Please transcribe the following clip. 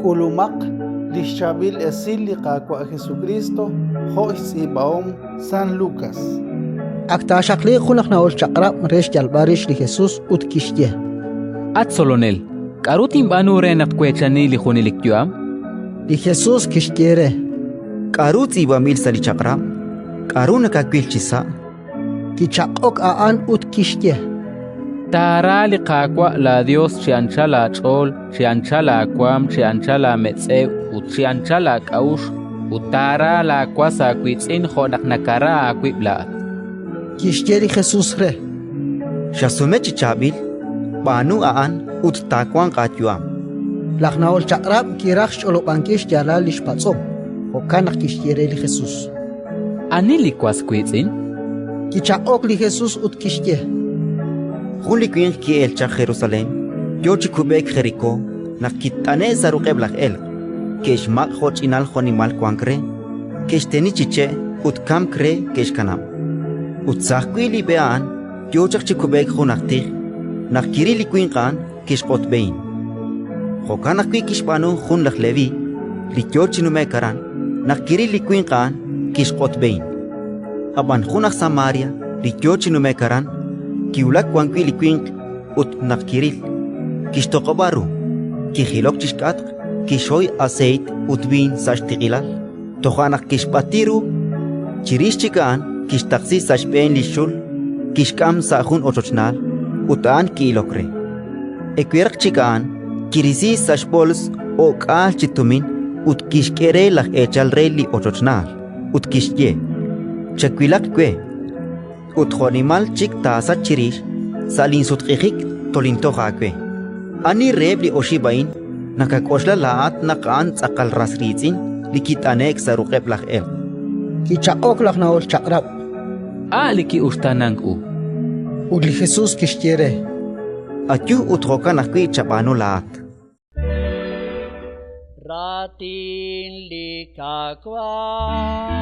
K'ulumaq li xChaab'il Esil li Qaawa' Jesukriist jo' xtz'iib'ahom San Lukas. Ak taaxaqliiq jun aj nahol Chaq'rab' re xyalb'al rix li Jesus ut kixye: At Tzolonel, k'aru tinb'aanu re naq tweechani li junelik yu'am? Li Jesus kixye re: K'aru tz'iib'anb'il sa' li Chaq'rab'? K'aru nakawil chisa'? Kichaq'ok a'an ut kixye: Taara li Qaawa' laaYos chi anchal aach'ool, chi anchal aawaanm, chi anchal aametz'ew ut chi anchal aak'a'uxl, ut taara laawas aawiitz'in jo' naq nakara aawib' laa'at. Kixye li Jesus re: Xasume chi chaab'il, b'aanu a'an ut taawanq aayu'am. Laj nahol Chaq'rab' kiraj xch'olob'ankil xyaalal li xpatz'om, jo'kan naq kixye re li Jesus: Ani li was wiitz'in? Kichaq'ok li Jesus ut kixye: Jun li winq ki'elk chaq Jerusalén, yo chi kub'eek Jerikó naq kit'ane'k sa' ruq'eb' laj elq'. Ke'xmaq' jo'ch'inal jo'nimal wank re, ke'xteni chi che' ut kamk re ke'xkanab'. Ut sa' ajwi' li b'e a'an yo chaq chi kub'eek jun aj tij; naq kiril li winq a'an, kixq'otb'ehin. Jo'kan ajwi' kixb'aanu jun laj Leví, li yo chi nume'k aran; naq kiril li winq a'an, kixq'otb'ehin. Ab'an jun aj Samaria, li yo chi nume'k aran, kiwulak wan wi' li winq ut, naq kiril, kixtoq'ob'a ru; kijilok chi xk'atq, kixhoy aseeyt ut b'iin sa' xtiq'ilal, toja' naq kixb'ati ru. Chirix chik a'an kixtaqsi sa' xb'een li xxul, kixk'am sa' jun ochochnaal, ut a'an ki'ilok re. Eweraq chik a'an kirisi sa' xb'ools o'k'aal chi tumin ut kixk'e re laj eechal re li ochochnaal, ut kixye: «Chawilaq we, ut jo'nimal chik taasach chirix, sa' linsutq'ijik tolintoj aawe». Ani reheb' li oxib' a'in nakak'oxla laa'at naq a'an tz'aqal ras riitz'in li kit'ane'k sa' ruq'eb' laj elq'? Kichaq'ok laj nahol Chaq'rab': A' li ki'uxtaanank u. Ut li Jesus kixye re: Ayu ut jo'kan ajwi' chab'aanu laa'at. Raatin li Qaawa'.